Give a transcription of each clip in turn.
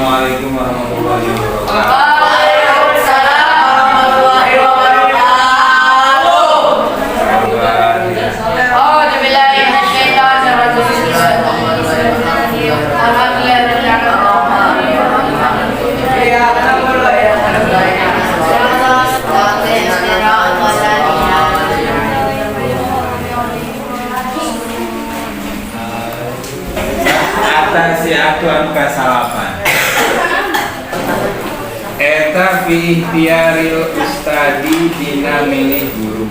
Assalamualaikum warahmatullahi wabarakatuh. Waalaikumsalam warahmatullahi wabarakatuh. أعوذ بالله من الشيطان الرجيم. الحمد لله رب العالمين. إياك نعبد وإياك نستعين. Atas si atu anu kasalapan. Eta fi ikhtiaril ustadi dina milih guru.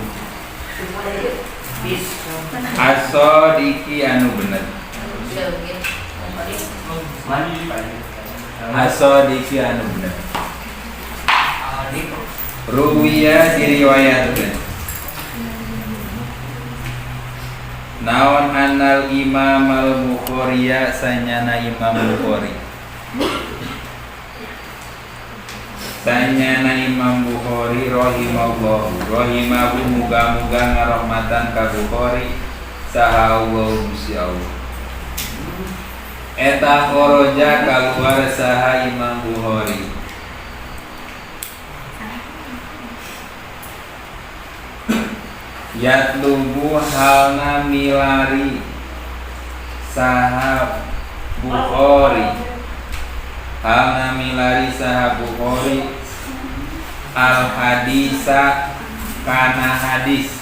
Asodiki anu bener. Asodiki anu bener. Ruwiya diriwayatkeun. Naon anal Imam al-Bukhariya sanyana Imam Bukhari. Sanyana Imam Bukhari rahimallahu rahimahu muga-muga ngarahmatan ka Bukhari saha Allah Gusti Allah. Eta kharaja kaluar saha Imam Bukhari. Yatlubu halna milari saha Bukhari. Halna milari saha Bukhari al hadisa kana hadis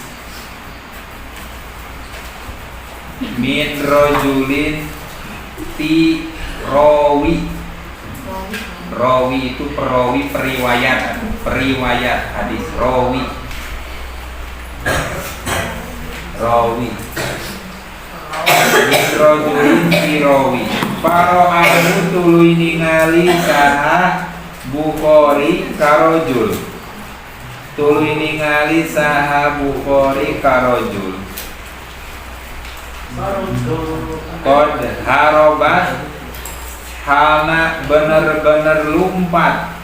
min rojulin ti rawi. Rawi itu perawi, periwayat, periwayat hadis rawi. Rawi min rojulin ti rawi. Paro'ahu tuluy ningali saha Bukhari karojul. Tuluy ningali saha Bukhari karojul. Qad harobat halna bener-bener lumpat.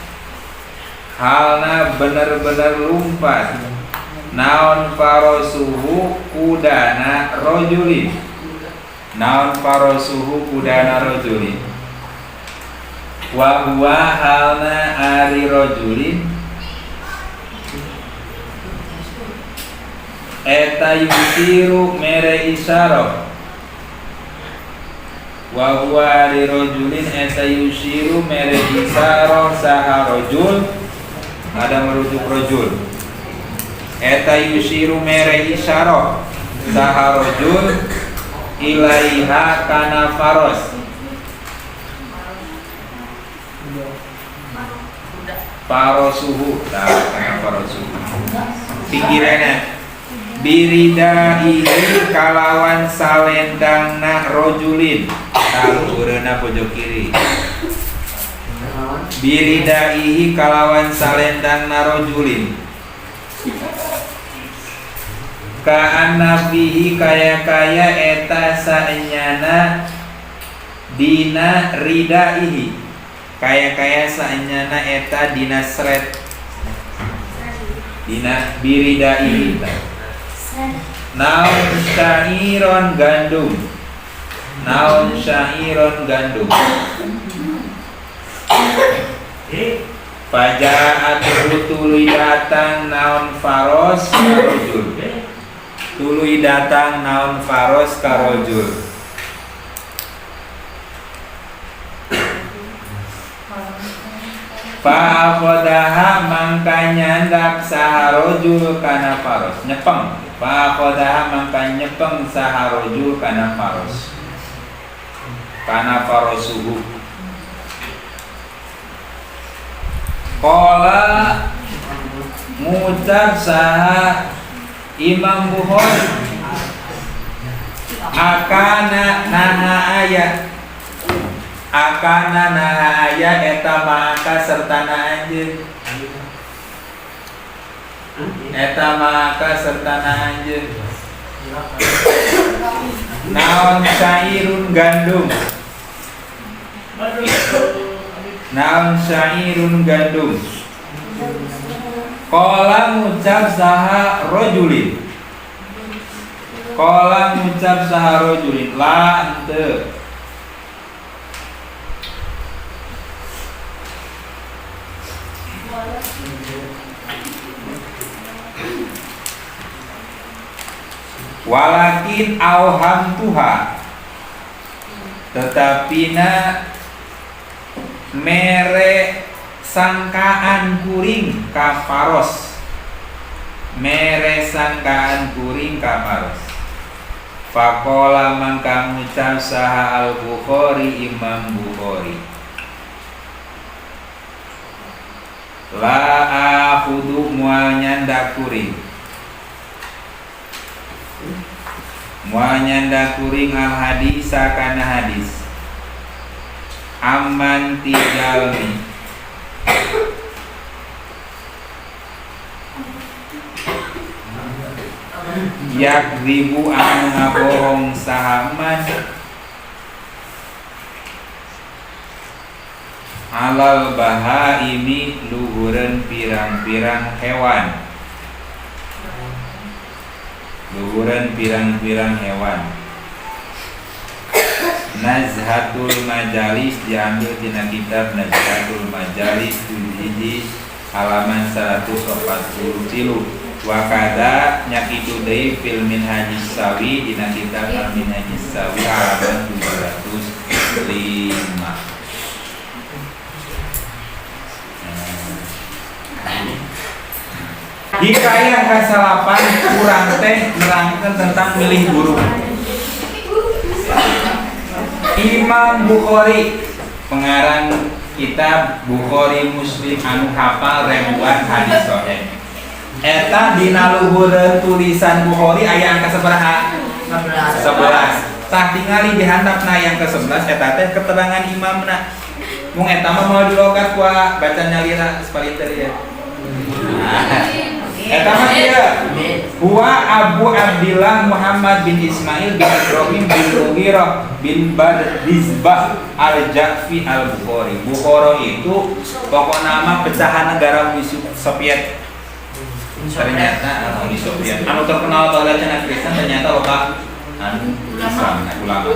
Halna bener-bener lumpat. Naon farosuhu kudana rojulin. Naon farosuhu kudana rojulin. Wa huwa halna ari rojulin eta yusiru mere isyarah. Wa huwa ari rojulin eta yusiru mere isyarah saha rojul. Ada merujuk rojul. Eta yusiru mere isyarah saha rojul ilaiha kana faros. Parosuhu, nah, kana parosuhu. Pikiranna biridaihi kalawan salendangna rojulin. Talureuna pojok kiri. Biridaihi kalawan salendangna rojulin. Ka'anna fihi kaya-kaya eta saenyana dina ridaihi. Kaya-kaya saenyana eta dina sret. Dina biridaihi. Naon syairon gandum. Naon syairon gandum. Fajaat tuluy datang naon faros karojul. Tuluy datang naon faros karojul. Fa'akhodaha mangka nyandak saharojul kana faros. Nyepeng. Fa'akhodaha mangka nyepeng saharojul kana faros. Kana farosuhu. Qala ngucap saha Imam Bukhari akana naha aya. Akana naha aya eta maka sertana anjeun. Eta maka sertana anjeun. Naon syairun gandum. Naon syairun gandum. Qala ngucap saha rajulin. Qala ngucap saha rajulin la henteu. Walakin auhamtuha, tetapi na mere sangkaan kuring ka Faros, mere sangkaan kuring ka Faros. Faqala mangka ngucap saha Al Bukhari, Imam Bukhari, la akhudu moal nyandak kuring, moal nyandak kuring al hadisa kana hadis amman tijalmi yakdzibu anu ngabohong sahaman alal bahaimi luhureun pirang-pirang hewan, luhureun pirang-pirang hewan. Nazhatul Majalis, diambil tina kitab Nazhatul Majalis 7 halaman 143. Wakada nyakitu deui fil Minhajis Sawi dina kitab Al Minhajis Sawi halaman 705. Hikayah kasalapan kurang teh nerangkeun tentang milih guru. Imam Bukhari, pengarang kitab Bukhari Muslim anu hafal ribuan hadis sahih. Eta dina luhureun tulisan Bukhari aya angka sabaraha? 11. Tah tingali di handapna yang ke-11 eta teh keterangan imamna. Mung eta mah moal dilogat ku baca nyalira sapalinter ieu. Eta mah ieu. Huwa Abu Abdillah Muhammad bin Ismail bin Ibrahim bin Mughirah bin Bardizbah Al-Ja'fi Al-Bukhari. Bukhara itu pokok nama pecahan negara Uni Soviet. Ternyata Uni Soviet anu terkenal baheula cenah Kristen, ternyata loba anu Islam ulama.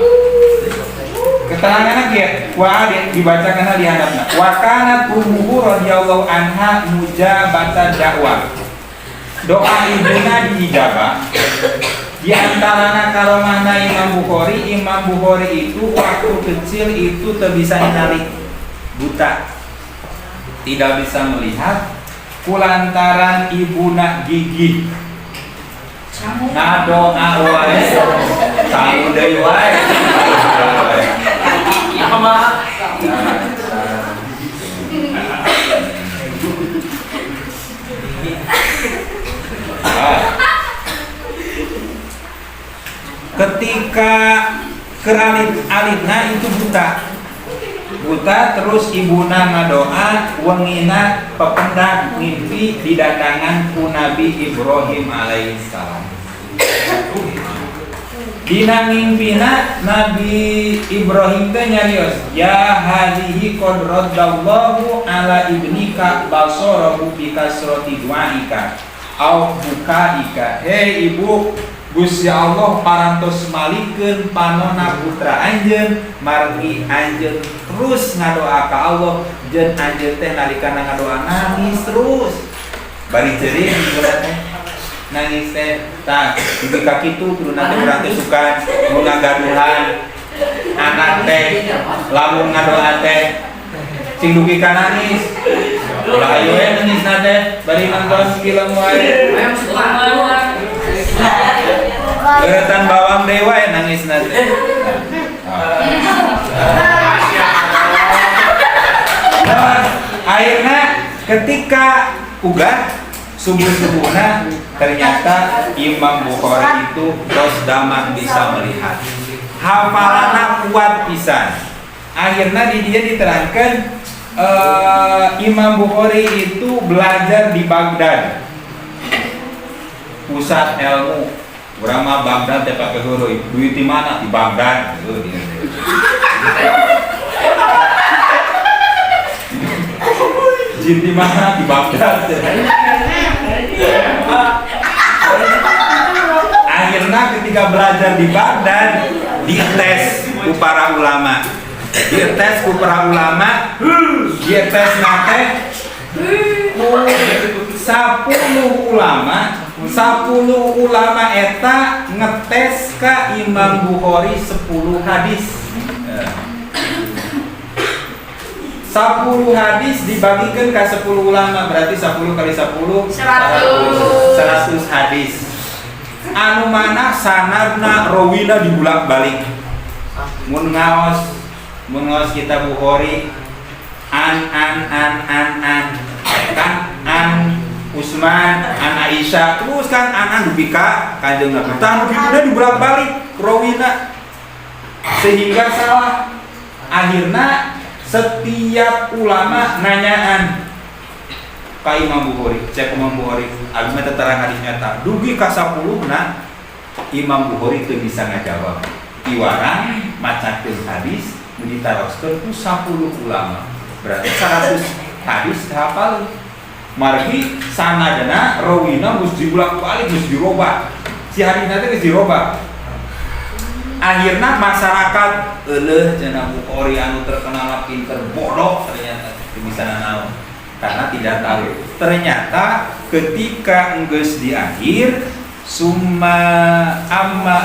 Keteranganna kieu, wa dibacakeun di handapna. Wa kanat ummuhu radhiyallahu anha mujabatan dakwah. Doa ibuna diijabah. Di antarana karomahna Imam Bukhari, Imam Bukhari itu waktu kecil itu teu bisa ningali, buta. Tidak bisa melihat kulantaran ibuna gigih. Ngadoa wae, sangu deui wae. Ketika keralit-alitna itu buta, buta terus ibuna ngadoa wengina pependak ngimpi didatangan ku Nabi Ibrahim alaihissalam. Dina ngimpina Nabi Ibrahim teh nyarios, ya hadhihi qad raddallahu ala ibnika basarahu bi kasrati du'aika au bukaika. Hei ibu, Gusti Allah parantos malikeun panona putra anjeun, margi anjeun terus ngadoa ka Allah, jeung anjeun teh nalikana ngadoa nangis terus. Bari ceurik ibuna teh nangis teh tah dugi ka kitu turunna teh urang teh suka mun ngagaduhan anak teh lamun ngadoa teh cing dugi ka nangis. Ulah ayo we nangisna teh bari nonton film wae. Geretan bawang dewa ya nangis nanti. Nah, akhirnya ketika ugah subuh-subuhna ternyata Imam Bukhari itu tos damang bisa melihat. Hafalana kuat pisan. Akhirnya di dia diterangkan Imam Bukhari itu belajar di Baghdad, pusat ilmu. Urang mah Baghdad teh pake heureuy. Duit di mana? Di Baghdad. Heuh dia. Jin di mana? Di Baghdad. Akhirnya ketika belajar di Baghdad dites ku para ulama. Dites ku para ulama, dites nate ku 10 ulama. 10 ulama eta ngetes ka Imam Bukhari 10 hadis. 10 hadis dibagikan ke 10 ulama, berarti 10 kali 10 100. 100 hadis. Anu mana sanadna, rawina dibulak-balik. Mun ngaos kitab Bukhari, an an an an an kan, an Usman, an Aisyah, terus kan an an dugi ka Kanjeng Nabi. Tah, nu kituna dibulak-balik rawina sehingga salah. Akhirnya setiap ulama nanyaan ka Imam Bukhari, cek Imam Bukhari, abi mah teu terang hadis eta. Dugi ka 10 na Imam Bukhari teu bisa ngajawab. Piwarang macakeun hadis nu ditaroskeun ku 10 ulama. Berarti 100 hadis hafal. Margi sanadna, rawina geus dibulak-balik, geus dirobah. Si hadisna teh geus dirobah. Akhirnya masyarakat, "Euleuh, cenah, Bukhari anu terkenal pinter, bodoh ternyata, teu bisa nanaon karena tidak tahu." Ternyata ketika enggeus di akhir, summa amma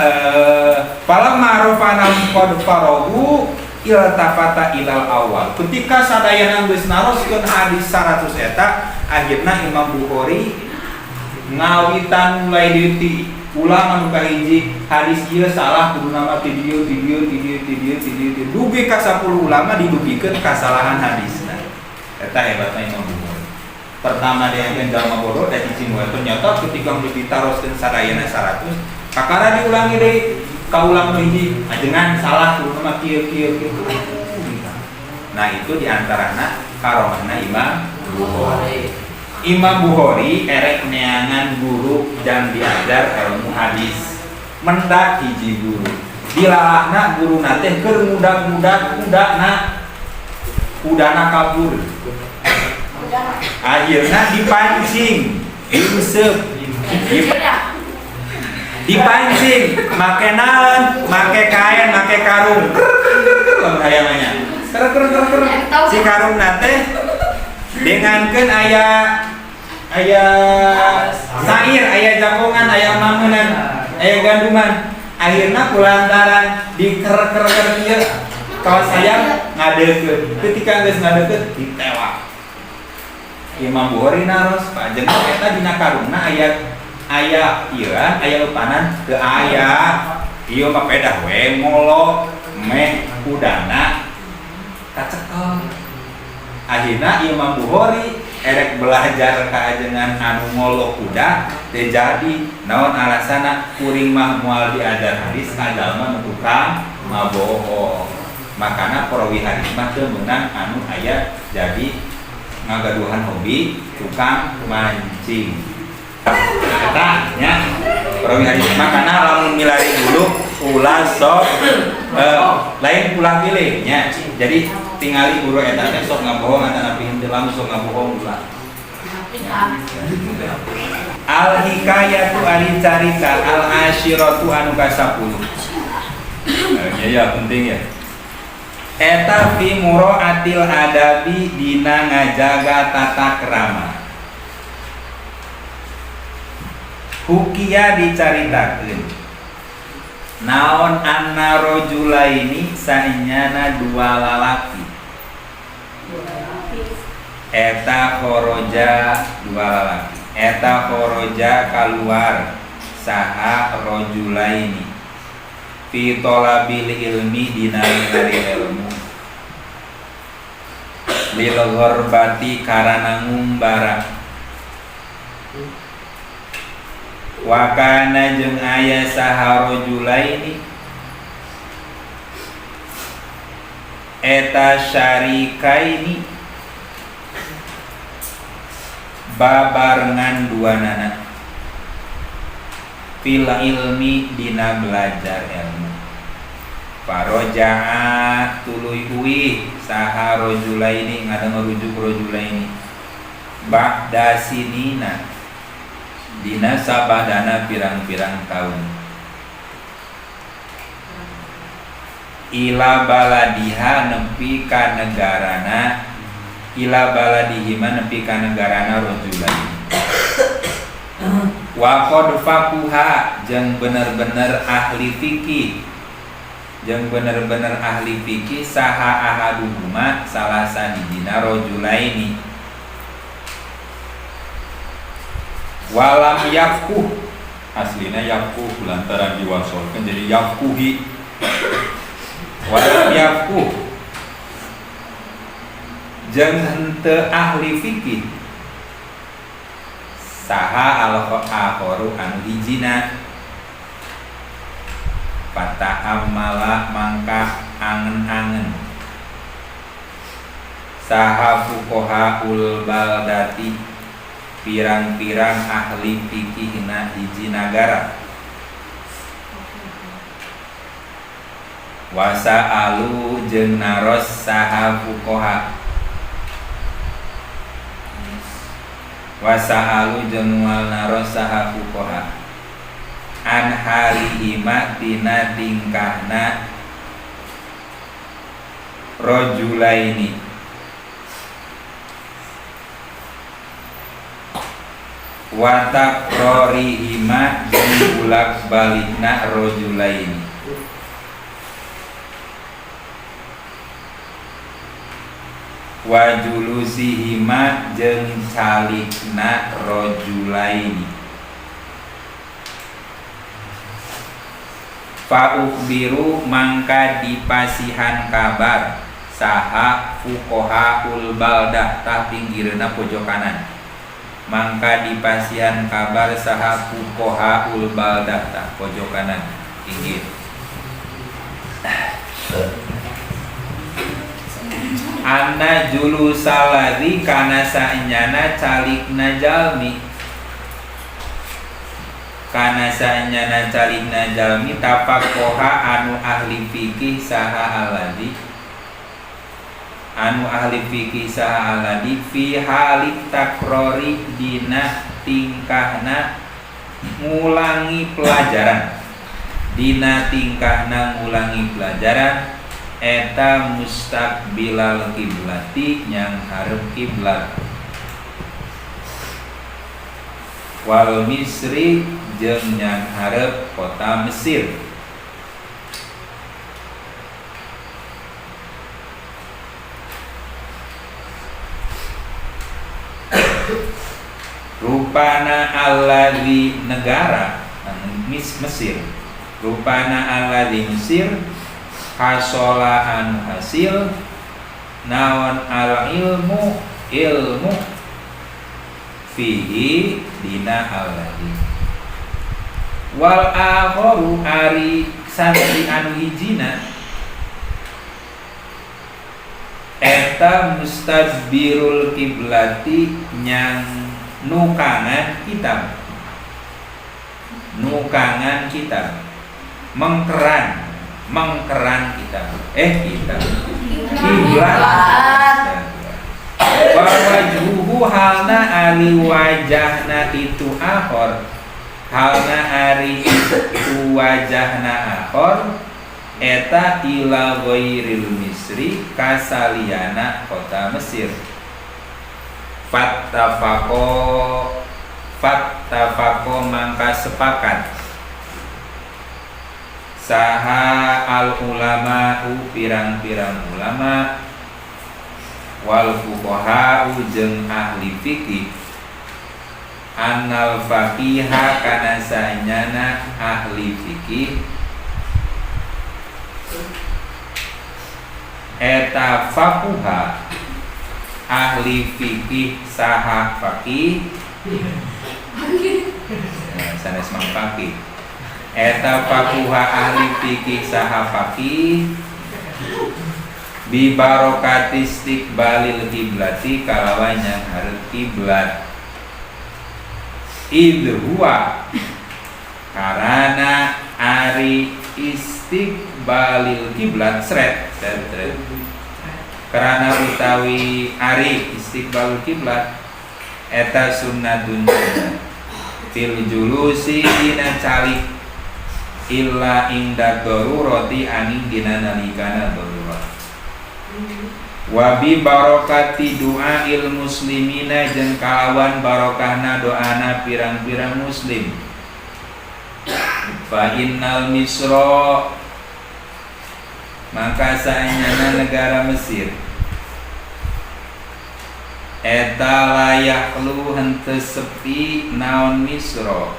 falamma rafa'na qad farahu iltafata ilal awal. Ketika sadayana geus naroskeun hadis 100 eta, akhirna Imam Bukhari ngawitan mulai deui ulama nu kahiji, hadis ieu salah, kudu nama ti dieu, ti dieu, ti dieu, ti dieu, ti dieu, ti dieu. Dugi ka 10 ulama didugikeun kasalahan hadisna. Eta hebatna Imam Bukhari. Pertama dia jalma bodoh da cicing wae. Ternyata ketika geus ditaroskeun sadayana 100, kakara diulangi deui ka ulama nu hiji, "Ajengan salah, kudu nama kieu kieu kieu." Nah, itu diantarana karomahna Imam Bukhari. Imam Bukhari erek neangan guru dan diajar ilmu hadis. Mendak hiji guru, dilalahna guru teh keur ngudag-ngudag kudana, kudana kabur. Akhirnya dipancing, diuseup, dipancing make naon, make kain, make karung. Ker ker ker ker, lamun hayang nya ker ker ker ker. Si karung teh dengankeun aya aya sair, aya jagongan, aya mangunan, aya ganduman. Akhirnya kulantaran di ker ker ker ieu, kawas hayam ngadeukeut. Ketika geus ngadeukeut, ditewak. Imam Bukhari naros, "Pak Jeng, eta dina karungna aya aya ieu, aya eupanan teu?" "Aya, ieu mah pedah we ngolo meh kudana kacekel." Akhirna Imam Bukhari erek belajar ka ajengan anu ngolo kuda teu jadi. Naon alasana? "Kuring mah moal diajar hadis ka jalma nu tukang mabohong." Makana perawi hadis mah teu meunang anu aya jadi ngagaduhan hobi tukang mancing. Eta nya perawi hadis. Makana lamun milari dulu ulah sok lain ulah pilih nya. Jadi tingali guru eta teh sok ngabohong atanapi henteu. Lamun sok ngabohong, ulah. Al hikayatu ari carita al asyiratu anu ka-10. Ya, ya penting ya. Eta fi muraatil adabi dina ngajaga tata krama. Hukiya dicaritakeun naon, anna rajulaini saenyana dua lalaki eta khoroja, dua lalaki eta khoroja kaluar saha rajulaini fi tholabil ilmi dina milari ilmu lil ghorbati karana ngumbara. Wa kana jeung aya saha rajulaini eta syarikaini babarengan duanana fil ilmi dina belajar ilmu. Faroja'a tuluy uih saha rajulaini, ngadang rujuk rajulaini, ba'da sinina dina sabadana pirang-pirang tahun, ila baladiha nepi ka negarana, ila baladihima nepi ka negarana rajulaini. Wa qad faquha jeung bener-bener ahli fikih, jeung bener-bener ahli fikih saha ahaduhuma salah sahijina rajulaini. Walam yafkuh, aslina yafkuh lantaran diwasolkeun jadi yafkuhi. Walam yafkuh jeung henteu ahli fikih saha al-akharu anu hijina. Fata'ammala mangka angen-angen saha fuqahaul baldati pirang-pirang ahli fikihna hiji nagara. Wasa'alu jeung naros saha fuqaha, wasa'alu jeung naros saha fuqaha an halihima tina tingkahna rajulaini. Wa takrarihima jeung bulak-balikna rajulaini. Wa julusihima jeung calikna rajulaini. Fa ukhbiru mangka dipasihan kabar saha fuqahaul baldah tah pinggireuna pojok kanan. Mangka dipasihan kabar saha fuqahaul baldah tah pojok kanan pinggir. Anna julusaladzi kana saenyana calikna jalmi, kana saenyana calikna jalmi tafaqoha anu ahli fikih saha alladzi, anu ahli fikih saha alladzi fi halik takrori dina tingkahna ngulangi pelajaran, dina tingkahna ngulangi pelajaran eta mustaqbilal kiblati nyang hareup kiblat wal misri jeung nyang hareup kota Mesir. Rupana alladzi negara Mesir, rupana alladzi Mesir hasola anu hasil naon al ilmu ilmu fihi dina alladzi. Wal akharu ari santri anu hijina eta mustadbirul kiblati nyang nukangan kitab, nukangan kitab, mengkeran, mengkeran kitab, kitab kiblat. Wa wajhuhu halna ali wajahna itu akhor, halna ari itu wajahna akhor eta ila ghairil misri kasaliana kota Mesir. Fattafaqo, fattafaqo mangka sepakat saha al ulama'u pirang-pirang ulama wal fuqaha'u jeung ahli fikih annal faqiha kana saenyana ahli fikih eta faquha ahli fikih saha faqih sanes mang faqih eta faquha ahli fikih saha faqih bi barokati istiqbalil kiblati kalawan yang hareup kiblat id huwa karana ari istiqbalil kiblat sret sret sret karana utawi ari istiqbalul kiblat eta sunnatun fil julusi dina calik illa inda darurati aning dina nalikana darurat. Wa bi barokati du'ail muslimina jeung kalawan barokahna doana pirang-pirang muslim. Fa innal misra maka saenyana negara Mesir eta layak lu henteu sepi naon Misra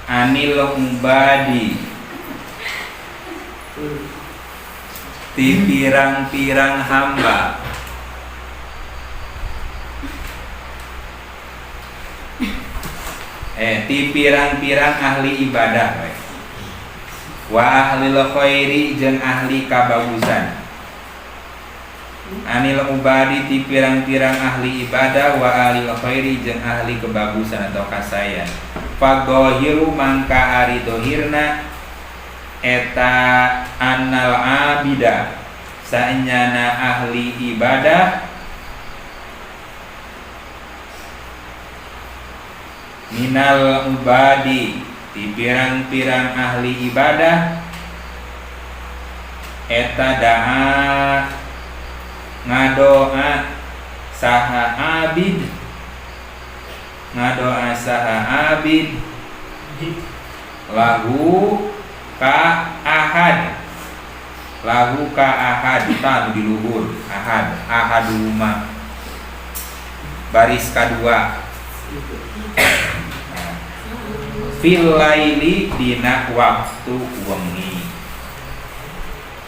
anil ubadi ti pirang-pirang hamba ti pirang-pirang ahli ibadah we. Wa ahlil khairi jeung ahli kabagusan. Anil ubadi ti pirang-pirang ahli ibadah wa ahlil khairi jeung ahli kebagusan atau kasayan. Fadhahiru mangka ari dohirna eta annal abida saenyana ahli ibadah minal ubadi di pirang-pirang ahli ibadah eta daa ngadoa saha abid ngadoa saha abid lahu ka ahad lahu ka ahad ta di luhur ahad ahaduma baris kadua fil laili dina waktu wengi.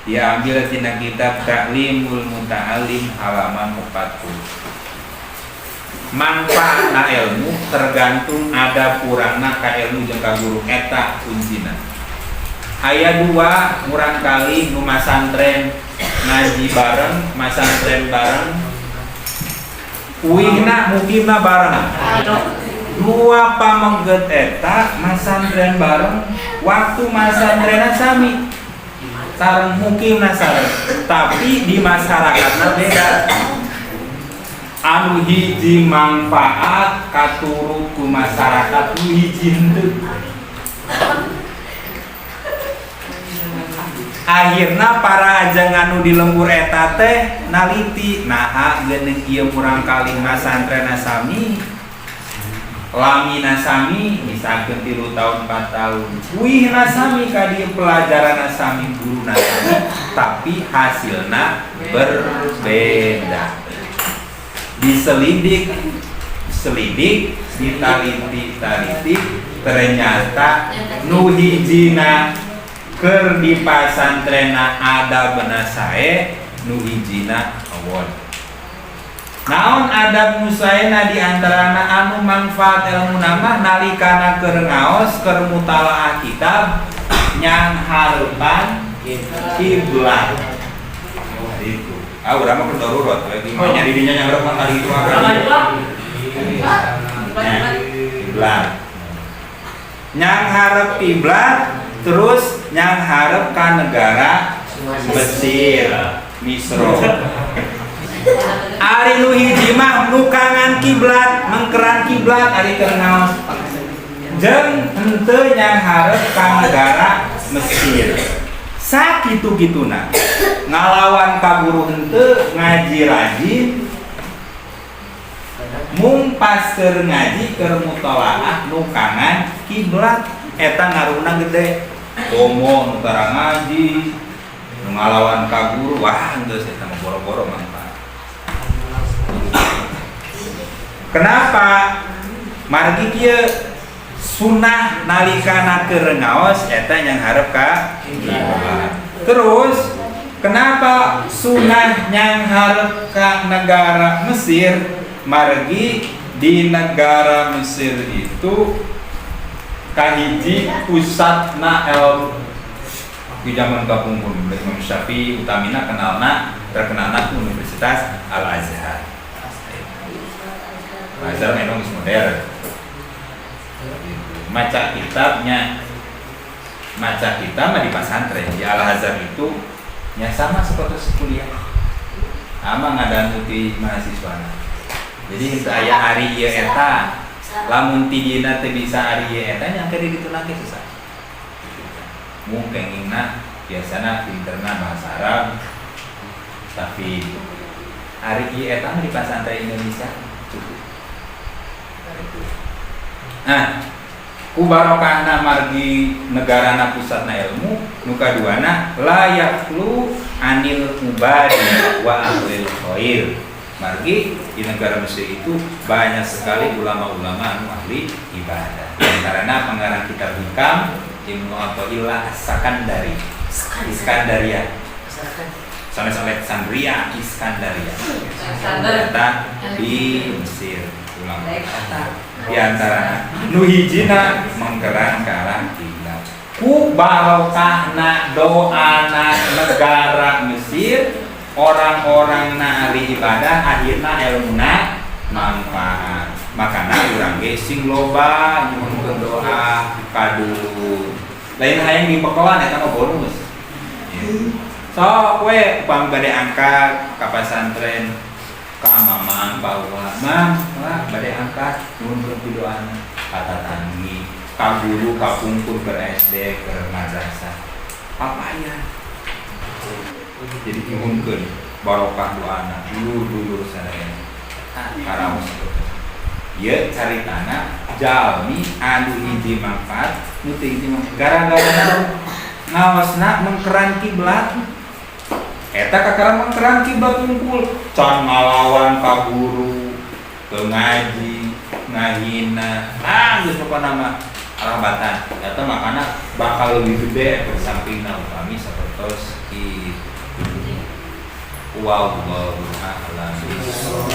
Diambil tina kitab Ta'limul Muta'allim halaman 40. Manfaatna ilmu tergantung ada kurangna ka ilmu jeung ka guru eta kuncina. Aya dua murang kali nu masantren ngaji bareng, masantren bareng, uihna mukimna bareng. Dua pamengget eta masantren bareng, waktu masantrenna sami sareng mukimna sareng, tapi di masyarakatna beda. Anu hiji manfaat katurut ku masyarakat, nu hiji henteu. Akhirna para ajengan nu di lembur eta teh naliti, naha geuning ieu murang kali masantrenna sami, lamina sami misalkan 3 tahun 4 tahun, uihna sami ka dieu pelajaranna sami, guruna sami, tapi hasilna berbeda. Diselidik selidik, ditaliti-taliti, ternyata nu hijina keur di pasantrena ada bena sae, nu hijina awon. Naon adab nu saena di antarana anu manfaat ilmu nama nalikana keur ngaos keur mutalaah kitab nyang hareupan kiblat. Itu. Ah urang mah keur darurat we gimana nyari dinya nyang hareupan kali itu mah. Kiblat. Nyang hareup kiblat terus nyang hareup ka negara Mesir, Misro. Ari nu hiji mah nukangan kiblat, mengkeran kiblat ari keur ngaos. Jeung henteu nyang hareup ka negara Mesir. Sakitu-kituna ngalawan ka guru henteu ngaji rajin, mung pas keur ngaji keur mutolaah nukangan kiblat eta ngaruhna gede. Komo nu tara ngaji, nu ngalawan ka guru, wah geus eta mah boro-boro manfaat. Kenapa? Margi kieu sunah nalikana keur ngaos eta yang hareup ka kiblat. Terus kenapa sunah yang hareup ka negara Mesir? Margi di negara Mesir itu kahiji pusatna ilmu. Di zaman kapungkur Imam Syafi'i utamina kenalna terkenalna ku Universitas Al-Azhar. Al-Azhar memang geus modern. Maca kitabnya, maca kitab mah di pasantren di Al-Azhar itu nya sama seperti kuliah. Ama ngadangu ti mahasiswana. Jadi henteu aya ari ieu eta, lamun ti dieuna teu bisa ari ieu eta nya engke di ditu lagi susah. Mung kengingna Biasana pinterna bahasa Arab, tapi hari ieu eta mah di pasantren Indonesia cukup. Nah, ku barokahna margi negarana pusatna ilmu, nu kaduana la yakhlu anil ubadi wa ahlil khair. Margi di negara Mesir itu banyak sekali ulama-ulama anu ahli ibadah. Di antaranya pengarang kitab Hikam, Ibnu Athaillah As-Sakandari. Iskandaria. Sanes Alexandria, Iskandaria. Ternyata di Mesir ulama. Di antaranya nu hijina mengkeran ke arah kiblat. Ku barokahna doana negara Mesir, orang-orang na ahli ibadah akhirna ilmuna manfaat. Makana urang ge sing loba nyuhunkeun doa ka dulur. Lain hayang dibekelan, eta mah bonus. Ya. Sok we upami bade angkat ka pasantren ka mamang bahwa mam lah bade angkat, nyuhunkeun pidoana ka tatanggi, ka guru, ka pungkur ke SD, ke madrasah, papayan. Jadi nyuhunkeun barokah doana dulur-dulur sadaya karaos. Ieu caritana jalmi anu hiji manfaat, nu teu hiji manfaat, gara-gara ngaosna mengkeran kiblat. Eta kakara mengkeran kiblat wungkul can ngalawan ka guru, teu ngaji, ngahina. Ah, geus pokona mah arabatan eta, makana bakal lebih gede efek sampingna upami sapertos kitu. Wallahu a'lam bishawab.